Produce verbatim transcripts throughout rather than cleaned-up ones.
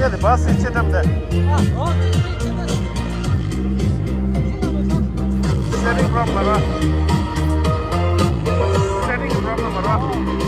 ཡ་དེ་བཱ་སི་ཆེ་འགྲམ་དེ། Setting problem མ་རེད། Setting problem མ་རེད།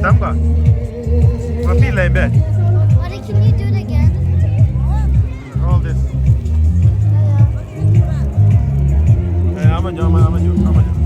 Tamka. Papi lembe. What, can you do it again? Roll this. Hey, I'm a jump, I'm a jump, I'm a jump.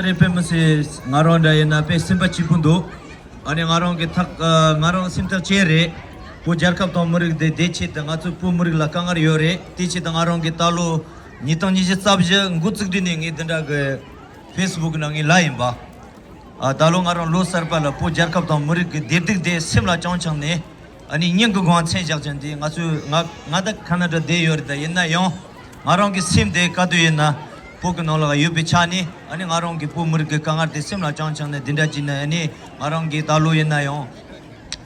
རེད། དཔེ་མི་སྲིད་ང་རང་འདྲ་ཡིན་ན་དཔེ་སེམས་པ་སྐྱིད་པོ་འདུག་ཨ་ནི་ང་རང་གི་ཐག་ཨ་ང་རང་སེམས་ཐག་བཅད་རེད། བོད་རྒྱལ་ཁབ་དང་མི་རིགས་དེ་བདེ་ཆེད་དུ། ང་ཚོའི་བོད་མི་རིགས་ལ་དཀའ་ངལ་ཡོད་རེད། དེ་ཆེད་དུ་ང་རང་གི་ད་ལོ་ཉིས་སྟོང་ཉི་ཤུ་རྩ་བཞི་འགོ་བཙུགས་དུས་ནས་ངས་འདི་འདྲ་གི་ཕེ་སི་བུག་ནང་ངས་ལབ་ཡིན་པ། ཨ་ད་ལོ་ང་རང་ལོ་གསར་པ་ལ་བོད་རྒྱལ་ཁབ་དང་མི་རིགས་ཀྱི་བདེ་སྡུག་དེ་སེམས་ལ་བཅངས་བཅངས་ནས། ཨ་ནི་སྙིང་གི་སྒོ་ནས་མཚན་བཞག་ཅིང་དེ། ང་ཚོས་ང་ང་ད་ཁ་ན་ཌ་བསྡད་ཡོད་རེད། ད་ཡིན་ན་ཡང་ང་རང་གི་སེམས་དེ་ག་དུས་ཡིན་ན་བོད་ཀྱི་ནང་ལ་ཡོད་པའི་ཆ་ནས། ཨ་ནི་ང་རང་གི་བོད་མི་རིགས་ཀྱི་དཀའ་ངལ་དེ་སེམས་ལ་བཅངས་བཅངས་ནས་འདི་འདྲ་བྱས་ནས། ཨ་ནི་ང་རང་གི་ད་ལོ་ཡིན་ན་ཡང་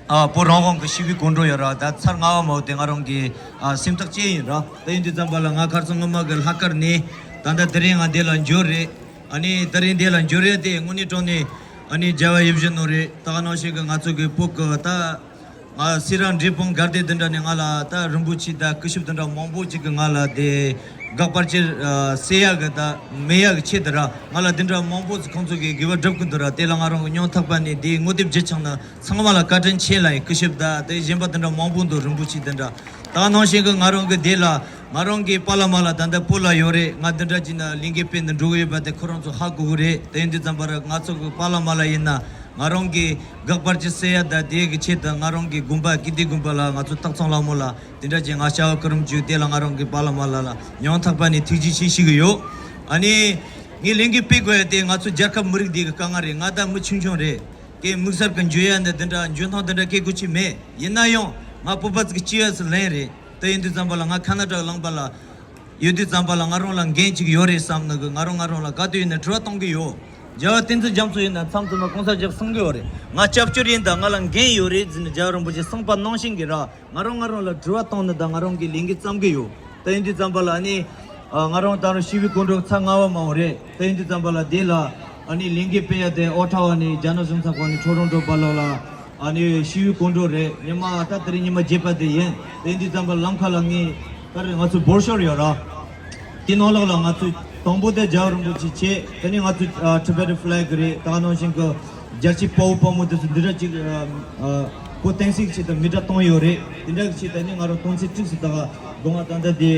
ཨ་བོད་རང་དབང་གི་ཞི་བའི་གོམ་བགྲོད་ཡོད་ར། ད་ཚར་ལྔ་པ་མ་བོ་དེ་ང་རང་གི་ཨ་སེམས་ཐག་བཅད་ཡིན་ར། ད་ཡིན་དུས་ཙམ་པ་ལ་ང་ཁ་སང་སྔོན་མ་གི་ལྷག་དཀར་ནས་ད་ལྟ་དེ་རིང་ང་འདི་ལ་འབྱོར་རེད། ཨ་ནི་དེ་རིང་འདི་ལ་འབྱོར་ཡ་དེ་དངོས་གནས་དྲང་གནས་ཨ་ནི་རྒྱལ་བ་ཡིད་བཞིན་ནོར་བུ་རེད། ད་ག་ནང་བཞིན་གི་ང་ཚོ་གི་བོད་གི་ད་ང་སེ་ར་འབྲས་སྤུངས་དགའ་ལྡན་འདི་འདྲ་ནས་ང་ལ་ད་རིན་པོ་ཆེ་ད་སྐུ་ཞབས་འདི་འདྲ་མང་པོ་ཅིག་གི་ང་ལ་དེ་དགག་པར་ཅིག་ཨ་སེལ་ཡ་གི་ད་མེད་ཡ་གི་ཆེད་དུ་ར། ང་ལ་འདི་འདྲ་མང་པོ་ཅིག་ཁོང་ཚོ་གི་དགེ་བ་སྒྲུབ་གི་འདུག་ར། དེ་ལ་ང་རང་གི་སྙིང་ཐག་པ་ནས་དེ་ངོ་དེབ་བརྒྱུད་བྱུང་ན་ཚང་མ་ལ་བཀའ་དྲིན་ཆེ་ལབ་ཡིན། སྐུ་ཞབས་ད་དེ་གཞན་པ་འདི་འདྲ་མང་པོ་འདུག་རིན་པོ་ཆེ་འདི་འདྲ། ད་ག་ནང་བཞིན་གི་ང་རང་གི་དེ་ལ་ང་རང་གི་པཱ་ལགས་མ་ལགས་ད་ལྟ་བོད་ལ་ཡོད་རེད། ང་འདི་འདྲ་བྱས་ན་ལས་འགུལ་སྤེལ་ནས་འགྲོ་གི་ཡོད་པ་དེ་ཁོ་རང་ཚོ་ཧ་གོ་གི་རེད། དེ་ཡིན་དུས་ཙམ་པར་ང་ཚོ་གི་པཱ་ལགས་མ་ལགས་ཡིན་ན་ང་རང་གི་དགག་པར་ཅིག་སེལ་ཡ་ད་དེ་གི་ཆེད་དུ་ང་རང་གི་དགོན་པ་ཀིརྟི་དགོན་པ་ལ་ང་ཚོ་སྟག་ཚང་ལྷ་མོ་ལ་དེ་འདྲ་བྱས་ང་བྱ་བ་སྐུ་རིམ་བཅུ་དེ་ལ་ང་རང་གི་པཱ་ལགས་མ་ལགས་ལ་སྙིང་ཐག་པ་ནས་ཐུགས་རྗེ་ཆེ་ཞུ་གི་ཡོད། ཨ་ནི་ངས་ལས་འགུལ་སྤེལ་དགོས་ཡ་དེ་ང་ཚོ་རྒྱལ་ཁབ་མི་རིགས་འདི་གི་དཀའ་ངལ་རེད། ང་ད་མི་ཆུང་ཆུང་རེད། ཀྱེ་དམིགས་བསལ་གྱི་འཇུ་ཡ་འདི་འདི་འདྲ་འཇོན་ཐང་འདི་འདྲ་སྐྱེ་དགོས་ཀྱི་མེད། ཡིན་ན་ཡང་ང་བོད་པ་ཚོ་གི་སྐྱེ་ཡ་སུ་ལེན་རེད། དེ་ཡིན་དུས་ཙམ་པ་ལ་ང་ཁ་ན་ཌ་ལུང་པ་ལ་ཡོད་དུས་ཙམ་པ་ལ་ང་རང་ལ་འགན་ཅིག་ཡོད་རེད་བསམ་ནི་གི། ང་རང་ང་རང་ལ་ག་དུས་ཡིན་ན་དྲི་བ་གཏོང་གི་ཡོད། རྒྱལ་བ་བསྟན་འཛིན་རྒྱ་མཚོ་ཡིན་ན་མཚམས་མཚམས་ལ་གོང་ས་མཆོག་གསུང་གི་ཡོད་རེད། ང་སྐྱབས་བཅོལ་ཡིན་ད་ང་ལ་འགན་ཡོད་རེད་ཟེར་ནས་རྒྱལ་བ་རིན་པོ་ཆེ་གསུངས་པ་ནང་བཞིན་གི་ར། ང་རང་ང་རང་ལ་དྲི་བ་བཏང་ནི་དང་ང་རང་གི་ལས་འགན་བརྩམས་གི་ཡོད། དེ་ཡིན་དུས་ཙམ་པ་ལ་ནི་ཨ་ང་རང་ད་རུང་ཞི་བའི་གོམ་བགྲོད་ཚར་ལྔ་པ་མ་བོ་རེད། དེ་ཡིན་དུས་ཙམ་པ་ལ་དེ་ལ་ཨ་ནི་ལས་འགུལ་སྤེལ་ཡ་དེ་ཨོ་ཊ་ཝ་ནས་རྒྱ་ནག་གཞུང་ཚབ་ཁང་ནས་ཊོ་རོན་ཊོ་བར་ལོགས་ལ་ཨ་ནི་ཞི་བའི་གོམ་བགྲོད་རེད། ཉི་མ་ད་དེ་རིང་ཉི་མ་བརྒྱད་པ་དེ་ཡིན། དེ་ཡིན་དུས་ཙམ་པ་ལམ་ཁ་ལ་ངས་ད་རེས་ང་ཚོ་བོར་ཤོར་ཡོད་ར། དེ་ནང་ལོགས་ལ་ང་ཚོས་དང་པོ་དེ་རྒྱལ་བ་རིན་པོ་ཆེ་བྱས། དེ་ནས་ང་ཚོས་ཨ་Tibetan flag རེད། ད་ག་ནང་བཞིན་གྱི་རྒྱལ་གཅེས་དཔའ་བོ་དཔའ་མོ་དེ་ཚོ་འདི་འདྲ་ཅིག་ཨ་ཨ་བོད་བསྟན་སྲིད་ཀྱི་ཆེད་དུ་མེ་སྲེག་བཏང་ཡོད་རེད། དེ་འདྲ་གི་ཆེད་དུ་ནི་ང་རང་དོན་ཚན་དྲུག་ཙམ་ད་ག་དགོངས་པ་ད་ལྟ་དེ་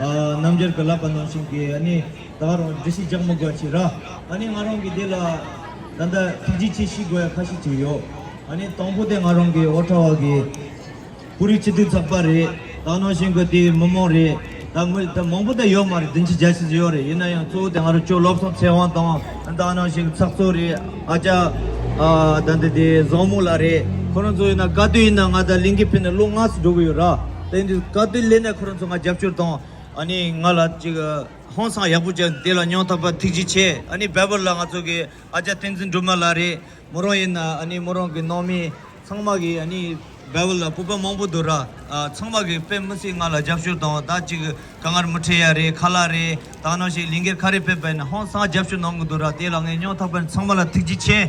ཨ་རྣམ་རྒྱལ་གྱིས་ལབ་པ་ནང་བཞིན་གྱི་ཨ་ནི་ད་ག་རང་འགྲེལ་བཤད་རྒྱག་མི་དགོས་ཅིག་ར། ཨ་ནི་ང་རང་གི་དེ་ལ་ད་ལྟ་ཐུགས་རྗེ་ཆེ་ཞུ་དགོས་ཡ་ཁ་ཤས་ཅིག་ཡོད། ཨ་ནི་དང་པོ་དེ་ང་རང་གི་ཨོ་ཊ་ཝ་གི་བོད་རིགས་སྤྱི་མཐུན་ཚོགས་པ་རེད། ད་ནང་བཞིན་གྱི་དེའི་མི་མང་རེད། ད་མི་ད་མང་པོ་ད་ཡོད་མ་རེད། བདུན་ཅུ་གྱ་གཅིག་ཙམ་ཡོད་རེད། ཡིན་ན་ཡང་གཙོ་བོ་དེ་ང་རང་ཅོ་བློ་བཟང་ཚེ་དབང་དང་། ད་ནང་བཞིན་གྱི་ཚགས་གཙོ་རེད། ཨ་ཅག་ཨ་ད་འདི་དེ་བཟང་མོ་ལགས་རེད། ཁོ་རང་ཚོ་ཡིན་ན་ག་དུས་ཡིན་ན་ང་ད་ལས་འགུལ་སྤེལ་ནས་ལོ་ལྔ་ཙམ་འགྲོ་གི་ཡོད་ར། དེ་འདི་ག་དུས་སླེབས་ན་ཁོ་རང་ཚོ་ང་རྒྱབ་སྐྱོར་དང་། ཨ་ནི་ང་ལ་ཅིག་ཧང་སང་ཡག་པོ་ཅིག་དེ་ལ་སྙིང་ཐག་པ་ཐུགས་རྗེ་ཆེ། ཨ་ནི་བལ་པོ་ལ་ང་ཚོ་གི་ཨ་ཅག་བསྟན་འཛིན་སྒྲོལ་མ་ལགས་རེད། མོ་རང་ཡིན་ན་ཨ་ནི་མོ་རང་གི་ནང་མི་ཚང་མ་གིས། ཨ་ནི་བལ་པོ་ལ་བོད་པ་མང་པོ་འདུག་ར། ཨ་ཚང་མ་གིས་དཔེ་མི་སྲིད་ང་ལ་རྒྱབ་སྐྱོར་དང་། ད་ཅིག་དཀའ་ངལ་མི་འཕྲད་ཡ་རེད། ཁ་ལག་རེད། ད་ནང་བཞིན་ལས་འགུལ་ག་རེ་སྤེལ་པ་ཡིན་ན་ཧང་སང་རྒྱབ་སྐྱོར་གནང་གི་འདུག་ར། དེ་ལ་ངས་སྙིང་ཐག་པ་ནས་ཚང་མ་ལ་ཐུགས་རྗེ་ཆེ།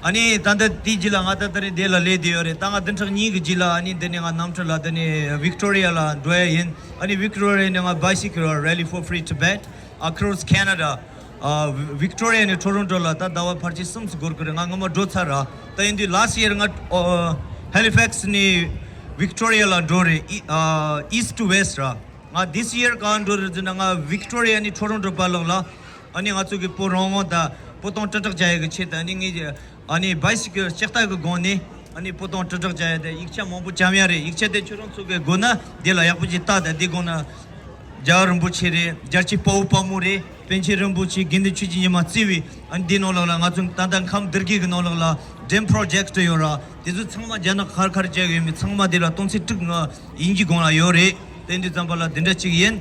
ཨ་ནི་ད་ལྟ་དེའི་རྗེས་ལ་ང་ད་ལྟ་རེད་དེ་ལ་སླེབས་བསྡད་ཡོད་རེད། ད་ང་བདུན་ཕྲག་གཉིས་ཀྱི་རྗེས་ལ་ཨ་ནི་འདི་ནས་ང་གནམ་གྲུ་ལ་དེ་ནས་Victoria ལ་འགྲོ་ཡ་ཡིན། ཨ་ནི་Victoria ནས་ང་Bicycle Rally for Free Tibet Across Canada ཨ་Victoria ནས་Toronto ལ་ད་ཟླ་བ་ཕལ་ཆེར་གསུམ་ཙམ་འགོར་གི་རེད། ང་སྔོན་མ་འགྲོ་ཚར་ར། ད་ཡིན་དུས་last year ང་ཨ་Halifax ནས་Victoria ལ་འགྲོ་རེད། ཨི་ཨ་East to West ར། ང་this year གང་འགྲོ་རེད་ཟེར་ན། ང་Victoria ནས་Toronto བར་ལོགས་ལ་ཨ་ནི་ང་ཚོ་གི་བོད་རང་དབང་དང་བོད་དོན་དྲིལ་བསྒྲགས་བྱ་ཡག་གི་ཆེད་དུ། ཨ་ནི་ངས་ཨ་ནི་Bicycle ལྕགས་རྟ་གི་སྒང་ནས་ཨ་ནི་བོད་དོན་དྲིལ་བསྒྲགས་བྱ་ཡག་དེ་ཡིག་ཆ་མང་པོ་བྱམས་ཡ་རེད། ཡིག་ཆ་དེ་ཁྱོད་རང་ཚོ་གི་དགོས་ན་དེ་ལ་ཡག་པོ་ཅིག་ལྟ། ད་དེ་སྒང་ན་རྒྱལ་བ་རིན་པོ་ཆེ་རེད། རྒྱལ་གཅེས་དཔའ་བོ་དཔའ་མོ་རེད། པཎ་ཆེན་རིན་པོ་ཆེ་དགེ་འདུན་ཆོས་ཀྱི་ཉི་མ་གཙོས་པའི་ཨ་ནི་འདི་ནང་ལོགས་ལ་ང་ཚོ་ད་ལྟ་ཁམས་སྡེ་དགེ་གི་ནང་ལོགས་ལ་Dream Project ཡོད་ར། དེ་ཚོ་ཚང་མ་རྒྱ་ནག་ག་རེ་ག་རེ་བྱས་ཡོད་མེད་ཚང་མ་དེ་ལ་དོན་ཚན་དྲུག་ང་དབྱིན་ཇིའི་སྒང་ལ་ཡོད་རེད། དེ་འདི་ཙམ་པ་ལ་དེ་འདྲ་ཅིག་ཡིན།